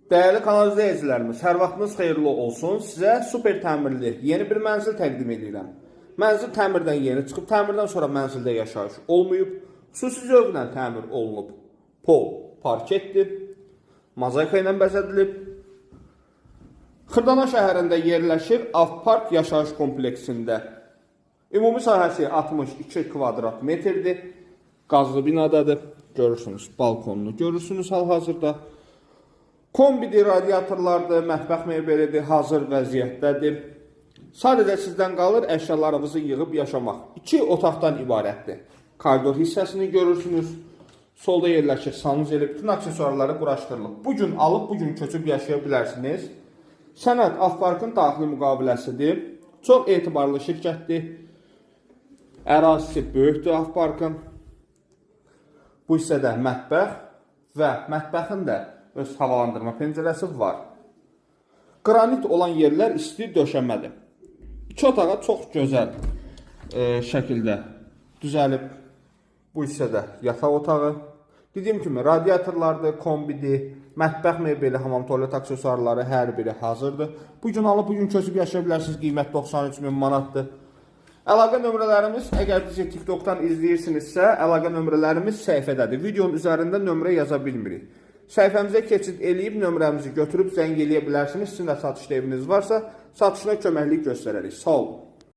Dəyərli kanal izləyicilərimiz, hər vaxtınız xeyirli olsun. Sizə super təmirli yeni bir mənzil təqdim edirəm. Mənzil təmirdən yeni çıxıb, təmirdən sonra mənzildə yaşayış olmayıb, xüsusi zövqlə təmir olunub. Pol parketdir, mozaika ilə bəzədilib. Xırdana şəhərində yerləşir Avpark yaşayış kompleksində. Ümumi sahəsi 62 kvadrat metrdir. Qazlı binadadır. Görürsünüz, balkonunu görürsünüz hal-hazırda. Kombidir, radiatorlardır, mətbəx mebelidir, hazır vəziyyətdədir. Sadəcə sizdən qalır əşyalarınızı yığıb yaşamaq. İki otaqdan ibarətdir. Koridor hissəsini görürsünüz. Solda yerləşir sanuzeli, bütün aksesuarları quraşdırılıb. Bu gün alıb bu gün köçüb yaşaya bilərsiniz. Sənəd Avparkın daxili müqaviləsidir. Çox etibarlı şirkətdir. Ərazisi böyükdür Avparkın. Bu hissədə mətbəx və mətbəxin də öz havalandırma pəncərəsi var. Qranit olan yerlər isti döşəmədir. İki otağa çox gözəl şəkildə düzəlib. Bu hissədə yataq otağı. Dediyim kimi radiatorlardır, kombidir, mətbəx mebeli, hamam tualet aksesuarları hər biri hazırdır. Bu gün alıb bu gün köçüb yaşaya bilərsiniz. Qiymət 93 min manatdır. Əlaqə nömrələrimiz, əgər bizi TikTokdan izləyirsinizsə, əlaqə nömrələrimiz səhifədədir. Videonun üzərində nömrə yaza bilmirik. Səhifəmizə keçid eləyib nömrəmizi götürüb zəng eləyə bilərsiniz. Sizin də satışda eviniz varsa, satışına köməklik göstərərik. Sağ olun.